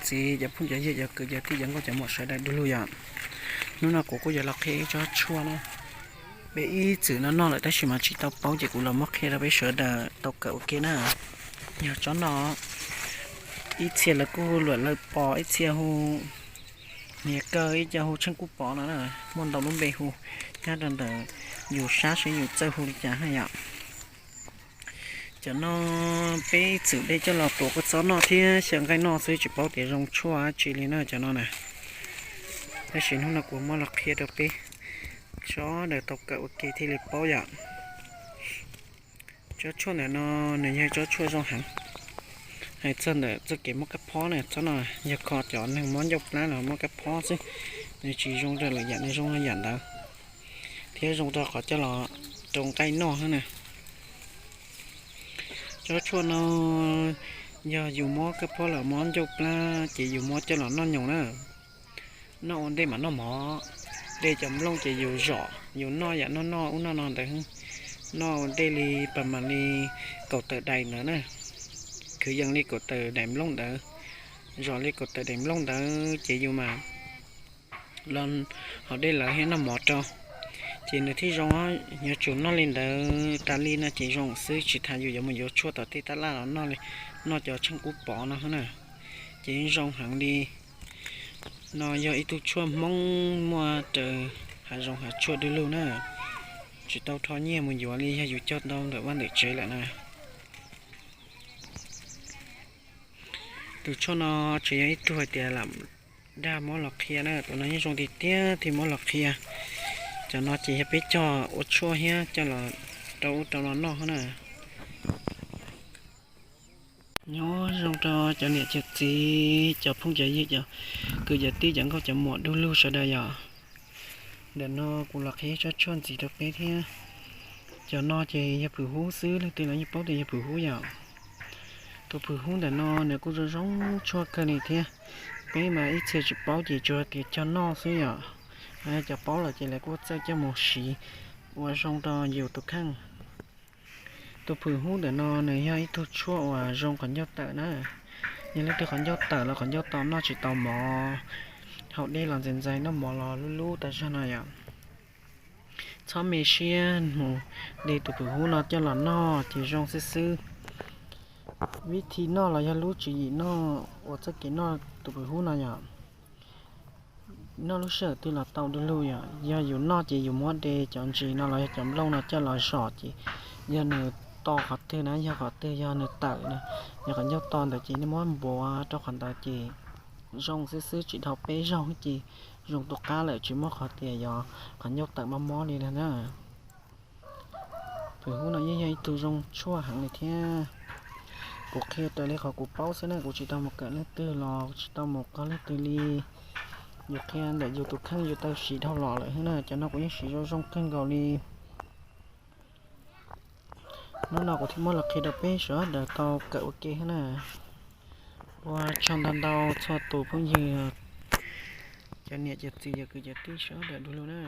Txiv, cov phooj cov ywg, cov kwv cov tij, cov nkauj cov muam sawv daws du lug yom. Hnub no kuv kuj yuav los qhia ib tsob tshuaj na. Peb ib txwm no noj lawm tab sis mas tsis tau paub ces kuv los muab qhia rau peb sawv daws tau kawm ua ke na. Yog tsob no, ib txhia lawv kuj hu luam lawv pos, ib txhia hu hniav kaw, ib co hu tsheej kub pov no na. Muaj ntau lub npe hu, nyob rau ntawm yus sab seb yus txawj hu li cas na yom. Cov no peb ib txwm de coj los tuav kua txob noj thiab xyaw nqaij noj xwb, tsis paub tias zoo tshuaj dab tsi li na cov no na. Tab sis hnub no kuv muab los qhia rau peb sawv daws tau kawm ua ke thiaj li paub yom. Tsob tshuaj ntawm no nws yog tsob tshuaj zoo heev. Hais txog ntawm txoj kev mob kab phob na, tsob no yog kho cov neeg mob ncauj plab los mob kab phob xwb, nws tsis zoo rau lwm yam, nws zoo rau yam ntawd, thiab zoo rau qhov coj los rau nqaij noj xwb na. Tsob tshuaj no yog yus mob kab phob los mob ncauj plab ces yus muab coj los noj nyoos na. Noj ua ntej mam noj mov, de cov nplooj ces yus zom, yus noj yam noj noj ub noj no ntawd, noj ua ntej li pas mam li kaum tawm daim ntawd na. Kwv yees li kaum tawm daim nplooj ntawd, zom li kaum tawm daim nplooj ntawd ces yus mam los haus dej lawm thiab noj mov rau, ces nws thiaj zoo. Yuav tsum noj li ntawd tas li no ces zoo xwb, tsis tas yus yuav mus yuav tshuaj tom tej tab laj los noj li, noj cov tsheej kub pov no na. Ces zoo heev li. No yog ib tug tshuaj Hmoob muaj raws hav zoov hav tsuag du lug na, tsis tau rho nyiaj mus yuav li, yog yus cog ntau ntawm vaj ntawm tsev lawm na. Tus tshuaj no tsis yog ib tug hais tias lam dag muab los qhia na, tus no yeej zoo tiag tiag thiaj muab los qhia. Cov no ces yog peb cog ua tshuaj thiab coj los rau ub rau no noj na. Nyob zoo rau cov niam cov txiv, cov phooj cov ywg, cov kwv cov tij, cov nkauj cov muam du lug sawv daws yom. Ntawm no kuv los qhia tsob tshuaj ntxiv rau peb thiab. Cov no ces yog phwm hub xwb, leej twg los yeej paub tias yog phwm hub yom. Tus phwm hub ntawm no nws kuj zoo zoo tshuaj kawg li thiab. Peb mas ib txhia tsis paub ces tsuas tias cog noj xwb yom. Cov paub lawm ces lawv kuj txawj coj mus siv ua zoo rau yus tus kheej. Tus phwm hub ntawm no nws yog ib tug tshuaj uas zoo qhov ncauj tawm na. Yog leej twg qhov ncauj tawm los qhov ncauj to noj tsis tau mov, haus dej los ntxais ntxais, noj mov los lub lub tas zog no yom. Txhob me siab mus de tus phwm hub no coj los noj ces zoo xwb xwb. Vib thi noj los yog lub tswv yim noj uas txoj kev noj tus phwm hub no yom, noj lub sij hawm twg los tau du lug yom. Yog yus noj ces yus muab de cov ntsis no los yog cov nplooj no coj los zom ces yog nws to qhov twg na, yog qhov twg yog nws tawm na, yog qhov ncauj to ntawd ces nej muab npuav rau qhov ntawd ces zoo xwb xwb, tsis dhau peb zaug ces zoo tus qab lawm, tsis muaj qhov tias yog qhov ncauj tawm mob mob li na. Phwm hub no yeej yog ib tug zoo tshuaj heev li thiab. Kuv qhia raws li qhov kuv paub xwb na, kuv tsis tau mus kawm leej twg los kuv tsis tau mus qhia leej twg li. Yus qhia ntawm yus tus kheej yus tau siv dhau los lawm xwb na, cov no kuv yeej siv zoo zoo kawg nkaus li. Hnub no kuv thiaj muab los qhia rau peb sawv daws tau kawm ua ke xwb na. Ua tsaug ntau ntau txhua tus phooj ywg, cov niam cov txiv, cov kwv cov tij sawv daws du lug na.